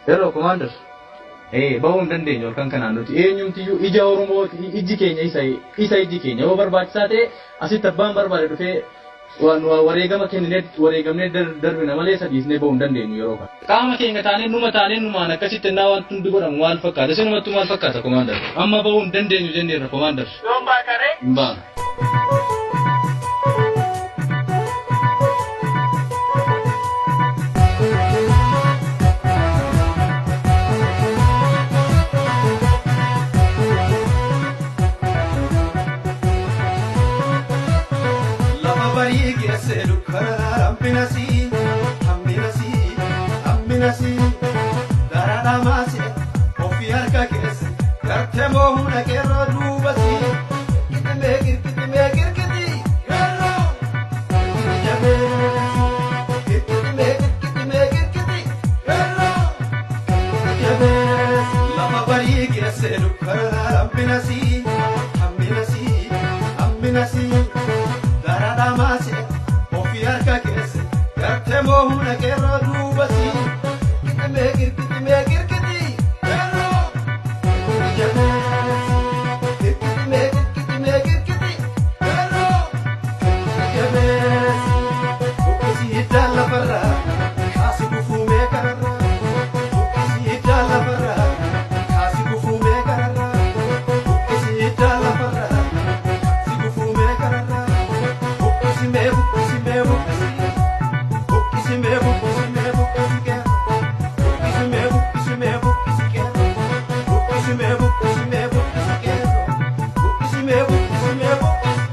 Hello, Commander. Bahuu hin dandeenyu halkan kanaan nuti. Eenyumtiyyuu ija Oromoo ijji keenya isa ijji keenya yoo barbaachisaa ta'e asitti abbaan barbaade dhufee waan wareegama kenninee wareegamnee darbina malee isa dhiisnee bahuu hin dandeenyu yeroo kana. Qaama keenya taanee numa taanee numaan akkasitti ennaa wanti hundi godhamu maal fakkaata? Isinumattuu maal fakkaata, Commander? Amma bahuu hin dandeenyu jenneerra, Commander. Yoon baataree? Hin baanu. Lafa barii geesse dukkana hamminasii, hamminasii, hamminasii. Dara dhamaase ofii harka keesse gartee moohuna qeerroo duubasii. Kirkitimee kirkitimee kirkiti qeerroo kirkiti jabeessi. Kirkitimee kirkitimee kirkiti qeerroo kirkiti jabeessi. Lafa barii geesse dukkana hamminasii, hamminasii, hamminasii. Dara dhamaase ofii harka keesse gartee moohuna qeerroo duubasii. Kirkitimee kirkitimee kirkiti qeerroo kirkiti jabeessi. Kirkitimee kirkitimee kirkiti qeerroo kirkiti jabeessi. Buqqisii hiddaa lafarraa kaasi gufuu mee kararraa. Buqqisii hiddaa lafarraa kaasi gufuu mee kararraa. Buqqisii hiddaa lafarraa kaasi gufuu mee kararraa. Buqqisi mee buqqisi mee buqqisi. Buqqisi mee buqqisi mee buqqisi qeerroo. Buqqisi mee buqqisi mee buqqisi qeerroo. Buqqisi mee buqqisi mee buqqisi qeerroo. Buqqisi mee buqqisi mee buqqisi.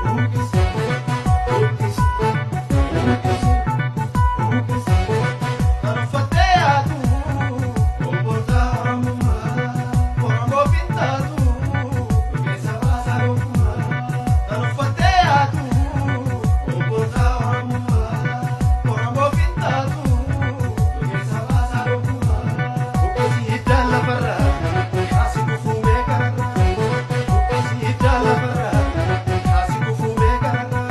Buqqisi buqqisi buqqisi buqqisi. Kan uffattee yaatu obbolota Oromummaa. Oromoo fintaatu keessa baasaa gonkumaa. Kan uffattee yaatu obbolota Oromummaa. Oromoo fintaatu keessa baasaa gonkumaa. Buqqisii hiddaa lafarraa kaasi gufuu mee kararraa. Buqqisii hiddaa lafarraa kaasi gufuu mee kararraa.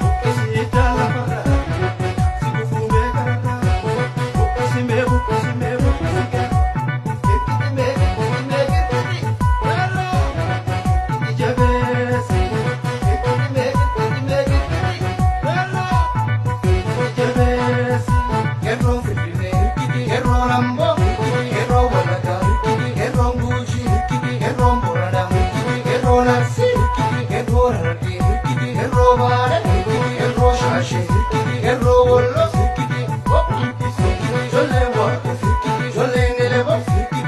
Buqqisii hiddaa lafarraa kaasi gufuu mee kararraa. Buqqisi mee buqqisi mee buqqisi qeerroo. Kirkiti mee kirkiti mee kirkiti qeerroo. Kirkiti jabeessi. Kirkiti mee kirkiti mee kirkiti qeerroo. Kirkiti jabeessi. Qeerroon Finfinnee, qeerroon Amboo, qeerroon Wallaggaa, qeerroon Guujii, qeerroon Booranaa, qeerroon Arsii, qeerroon Harargee, qeerroo Baalee, qeerroo Shaashee, qeerroo Walloo, ijoolleen Waaqoo, ijoolleen Eleboo,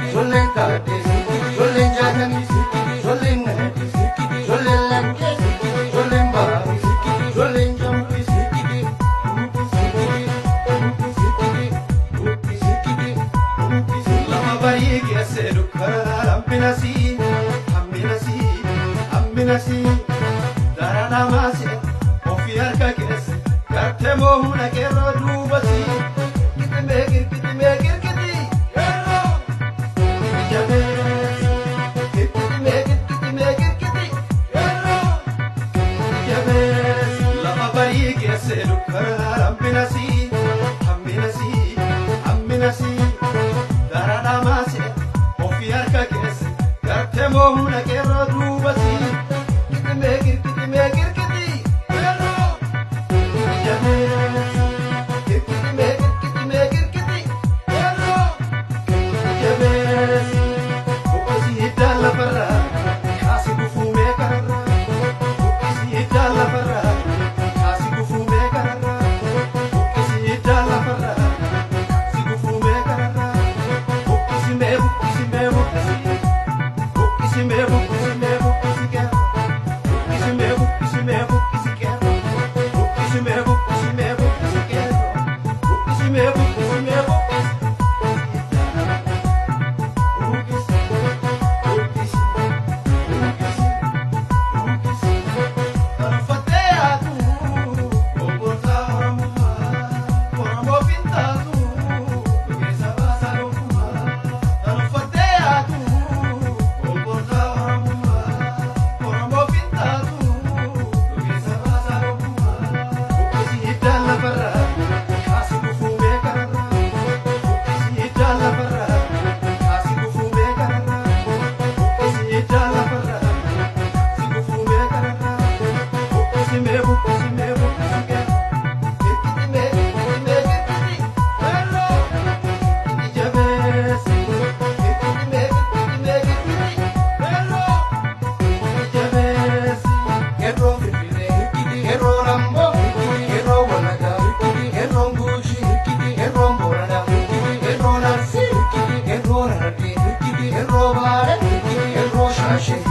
ijoolleen Taaddee, ijoolleen Jaatanii, ijoolleen Naadii, ijoolleen Lakkee, ijoolleen Baaroo, ijoolleen Jambii. Lafa barii geesse dukkana hamminasii, hamminasii, hamminasii. Dara dhamaase ofii harka keesse gartee moohuna qeerroo duubasii. Kirkitimee kirkitimee kirkiti qeerroo kirkiti jabeessi. Kirkitimee kirkitimee kirkiti qeerroo kirkiti jabeessi. Lafa barii geesse dukkana hamminasii, hamminasii, hamminasii. Dara dhamaase ofii harka keesse gartee moohuna qeerroo duubasii. Kirkitimee kirkitimee kirkiti qeerroo kirkiti jabeessi. Kirkitimee Hirkiti mee buqqisi mee buqqisi mee. Hirkiti mee hirkiti mee hirkiti. Qeerroo itti jabeessi. Hirkiti mee hirkiti mee hirkiti. Qeerroo itti jabeessi. Qeerroon Finfinnee, qeerroon Amboo, qeerroon Wallaggaa, qeerroon Guujii, qeerroon Booranaa, qeerroon Arsii, qeerroon Harargee, qeerroo Baalee, qeerroo Shaashee.